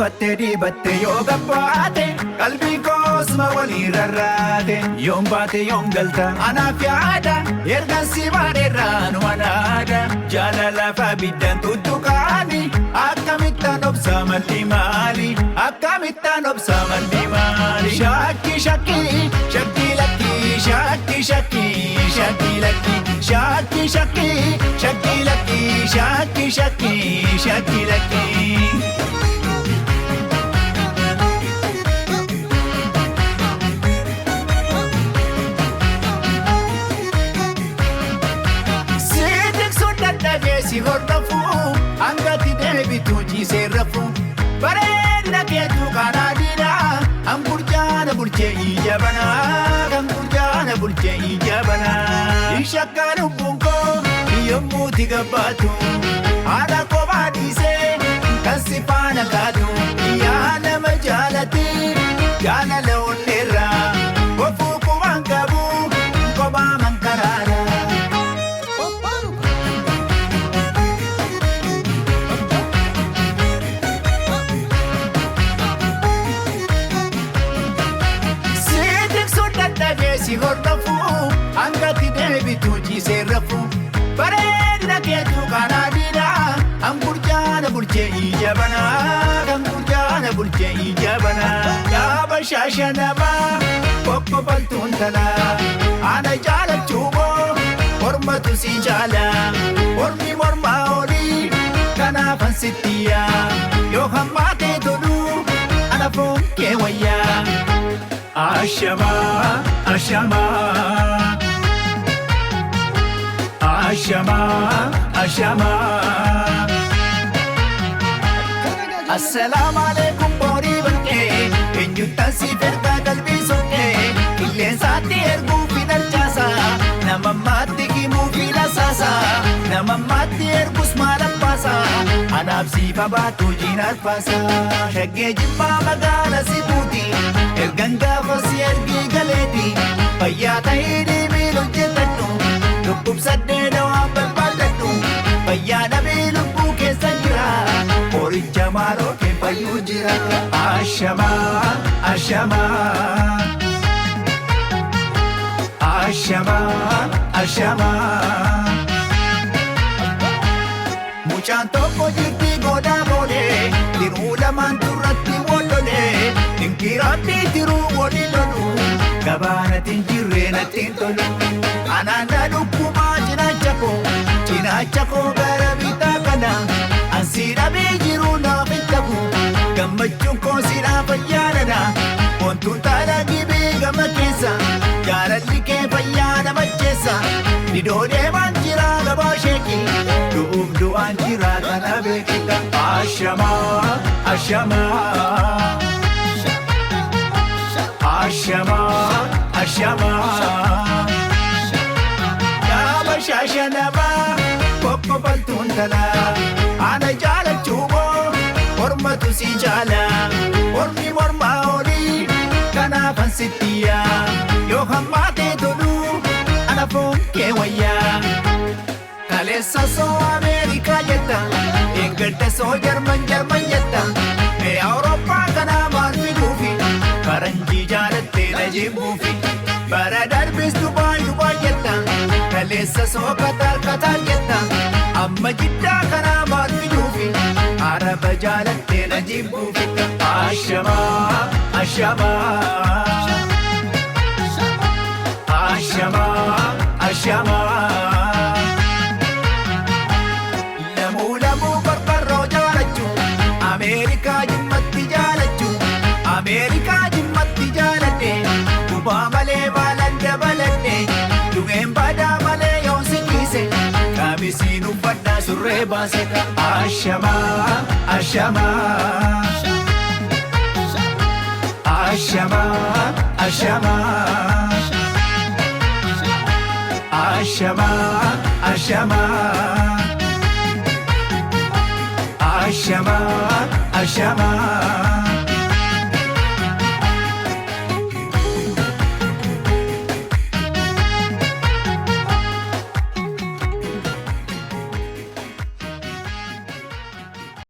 Uffattee dibattee yoo gabbaate, qalbii koosuma walii rarraate. Yoom baate, yoom galta, anaaf yaada, ergan si baadheerraa nu manaada. Jaalala abiddaan tuttuqaani, akkamittaan obsa malli maali? Akkamittaan obsa malli maali? Shakkii, shakkii, shakkii lakkii, shakkii, shakkii, shakkii lakkii, shakkii, shakkii, shakkii lakkii, shakkii, shakkii, shakkii lakkii. Si tiksuun dadhabee si hordofu, hangatti deebitu ciisee rafu. Bareedina keetu kanaa diina, kan gurjaana bulchee ija banaa, kan gurjaana bulchee ija banaa. Shakkaa lubbuun koo yommuuti gabbaatu, haadha kophaa dhiisee kan si faana kaatu. Yaa nama jaalati, jaalala onneerraa kofuu qubaan qabu kophaa mankaraara. Si tiksuun dadhabee si hordofu, hangatti deebitu ciisee rafu. Bareedina keetu kanaa diina, kan gurjaana bulchee ija banaa, kan gurjaana bulchee ija banaa. Yaaba shaasha namaa kokkofaltuun tanaa, ana jaalachuu moo mormatu si jaala? Mormi mormaa olii kanaafan sittiyaa, yoo hammaatee tolu ana foon kee wayyaa. Ashamaa, ashamaa, ashamaa, ashamaa. Assalaamu alaikum boorii barqee, eenyuttan siif ergaa qalbii soqee, qilleensaatti erguu fi darcaasa, nama ammaatti himuu fi lasaasa, nama ammaatti ergus maal abbaasa, anaaf siif abaatu jiinaas baasa. Shaggee Jimmaa magaala si buuti, ergan gaafa si ergii galeeti, fayyaa ta'ee deemee hojjetadhu, dhukkubsadhee dawaa barbaadadhu, fayyaa dhabee lubbuu keessa jira, qoricha maaloo kee fayyuu jira. Ashamaa, ashamaa, ashamaa, ashamaa. Mucaan tokko jirti goodaa boolee, tiruu lamaan turratti wal lolee, inkiraatti tiruu walii lolu, gabaanatti hin jirre natti hin tolu. Anaan na dhukkumaa cinaacha koo, cinaacha koo gara bitaa kana, ansii dhabee jiru naaf hin ta'u, gammachuun koo siidhaaf ayyaanadha. Wantuun taala gibee gama keessa, jaalalli kee fayyaa nama jeessa, didoo deemaan jira gabaa sheeki, du'uuf du'aan jira kana beekita. Ashamaa, ashamaa, ashamaa, ashamaa. Yaaba shaasha namaa kokkofaltuun talaa, ana jaalachuu moo mormatu si jaala? Mormi mormaa olii kanaafan sittiyaa, yoo hammaatee tolu ana foon kee wayyaa. Kaleessa soo Ameerikaa jetta, eeggadda soo Jarman Jarman jetta, mee Awurooppaa kanaa maal fiduufi, faranjii jaalattee na jibbuufi? Bara darbis Dubaay Dubaay jetta, kaleessa soo Kataar Kataar jetta, amma Jiddaa kanaa maal fiduufi, Araba jaalattee na jibbuufi? Ashamaa, ashamaa, ashamaa, ashamaa. Lamuu lamuu qorqorroo jaalachuu, Ameerikaa Jimmatti jaalachuu, Ameerikaa Jimmatti jaaladhe, gubaa malee baalan dabaladhe, dhugeen badaa malee yoon si dhiise, qaamisiin uffadhaa surree baase. Ashamaa, ashamaa, ashamaa, ashamaa, ashamaa, ashamaa, ashamaa, ashamaa.